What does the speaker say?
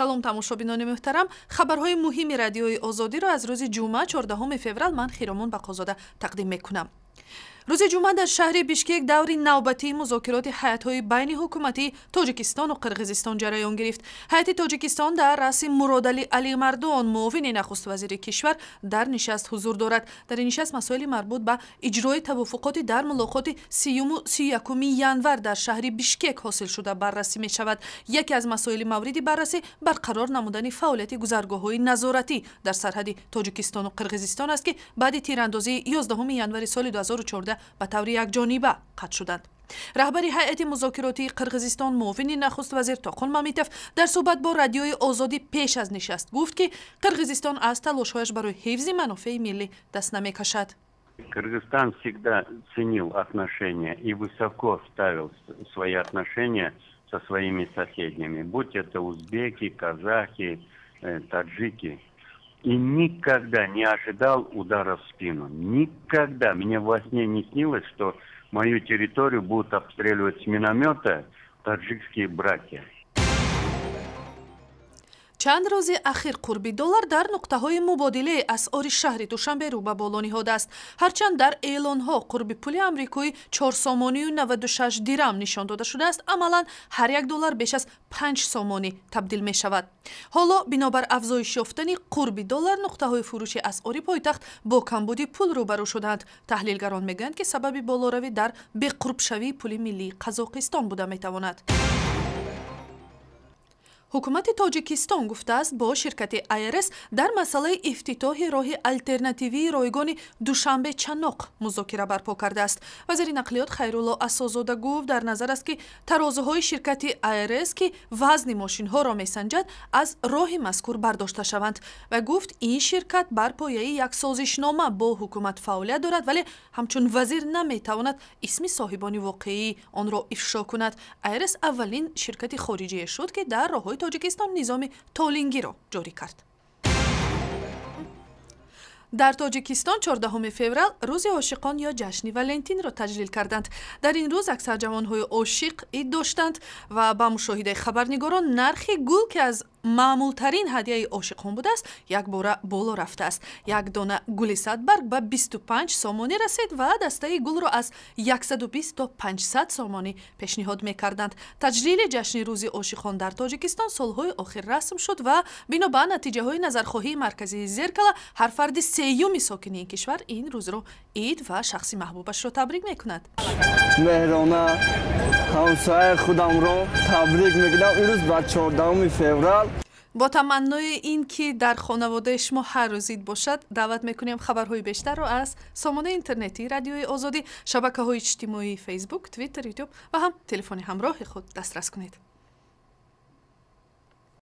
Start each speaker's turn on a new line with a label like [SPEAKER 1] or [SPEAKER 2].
[SPEAKER 1] Салом, тамошобинони муҳтарам. Хабарҳои муҳими Радиои Озодиро аз рӯзи ҷумъа, 14 феврал, ман, Хиромон Бақозода, тақдим мекунам. Рӯзи ҷумъа дар шаҳри Бишкек даври навбатии музокироти ҳайатҳои байни ҳукуматии Тоҷикистону Қирғизистон ҷараён гирифт. Ҳайати Тоҷикистон дар раъси Муродалӣ Алимардон, муовини нахуствазири кишвар, дар нишаст ҳузур дорад. Дар ин нишаст масоили марбут ба иҷрои тавофуқоти дар мулоқоти 30-у 31-уми январ дар шаҳри Бишкек ҳосилшуда баррасӣ мешавад. Яке аз масоили мавриди баррасӣ барқарор намудани фаъолияти гузаргоҳҳои назоратӣ дар сарҳади Тоҷикистону Қирғизистон аст, ки баъди тирандозии 11 январи соли 2014 ба таври якҷониба қатъ шуданд. Раҳбари ҳайати музокиротии Қирғизистон, муовини нахуствазир Тоқун Мамитов, дар суҳбат бо Радиои Озодӣ пеш аз нишаст гуфт, ки Қирғизистон аз талошҳояш барои ҳифзи манофеи миллӣ даст намекашад.
[SPEAKER 2] Кыргызстан всегда ценил отношения и высоко ставил свои отношения со своими соседями, будь это узбеки, казахи, таджики. И никогда не ожидал удара в спину. Никогда. Мне во сне не снилось, что мою территорию будут обстреливать с миномета таджикские братья.
[SPEAKER 1] Чанд рӯзи ахир қурби доллар дар нуқтаҳои мубодилаи асъори шаҳри Душанбе рӯ ба боло ниҳодааст. Ҳарчанд дар эълонҳо қурби пули амрикоӣ 4 сомонию 96 дирам нишон дода шудааст, амалан ҳар як доллар беш аз 5 сомонӣ табдил мешавад. Ҳоло бинобар афзоиш ёфтани қурби доллар нуқтаҳои фурӯши асъори пойтахт бо камбуди пул рӯбарӯ шудаанд. Таҳлилгарон мегӯянд, ки сабаби болоравӣ дар беқурбшавии пули миллии Қазоқистон буда метавонад. Ҳукумати Тоҷикистон гуфтааст, бо ширкати АРС дар масъалаи ифтитоҳи роҳи алтернативии ройгони Душанбе Чаноқ музокира барпо кардааст. Вазири нақлиёт Хайрулло Асозода гуфт, дар назар аст, ки тарозуҳои ширкати АРС, ки вазни мошинҳоро месанҷад, аз роҳи мазкур бардошта шаванд, ва гуфт, ин ширкат бар пояи як созишнома бо ҳукумат фаъолият дорад, вале ҳамчун вазир наметавонад исми соҳибони воқеии онро ифшо кунад. АРС аввалин ширкати хориҷие шуд, ки дар роҳҳои Тоҷикистон низоми толингиро ҷорӣ кард. Дар Тоҷикистон 14 феврал рӯзи ошиқон ё ҷашни Валентинро таҷлил карданд. Дар ин рӯз аксар ҷавонҳои ошиқ ид доштанд ва ба мушоҳидаи хабарнигорон, нархи гул, ки аз маъмултарин ҳадияи ошиқон будааст, якбора боло рафтааст. Як дона гули садбарг ба 25 сомонӣ расид ва дастаи гулро аз 120 то 500 сомонӣ пешниҳод мекарданд. Таҷлили ҷашни рӯзи ошиқон дар Тоҷикистон солҳои охир расм шуд ва бино ба натиҷаҳои назархоҳии марказии Зеркала, ҳар фарди сеюми сокини ин кишвар ин рӯзро ид ва шахси маҳбубашро табрик мекунад.
[SPEAKER 3] Меҳрона, ҳамсояи худамро табрик мекунам имрӯз ба 14 феврал.
[SPEAKER 1] Бо таманнои ин ки дар хонаводаи шумо ҳар рӯз ид бошад, даъват мекунем хабарҳои бештарро аз сомонаи интернетии Радиои Озодӣ, шабакаҳои иҷтимоии Фейсбук, Твиттер, Ютуб ва ҳам телефони ҳамроҳи худ дастрас кунед.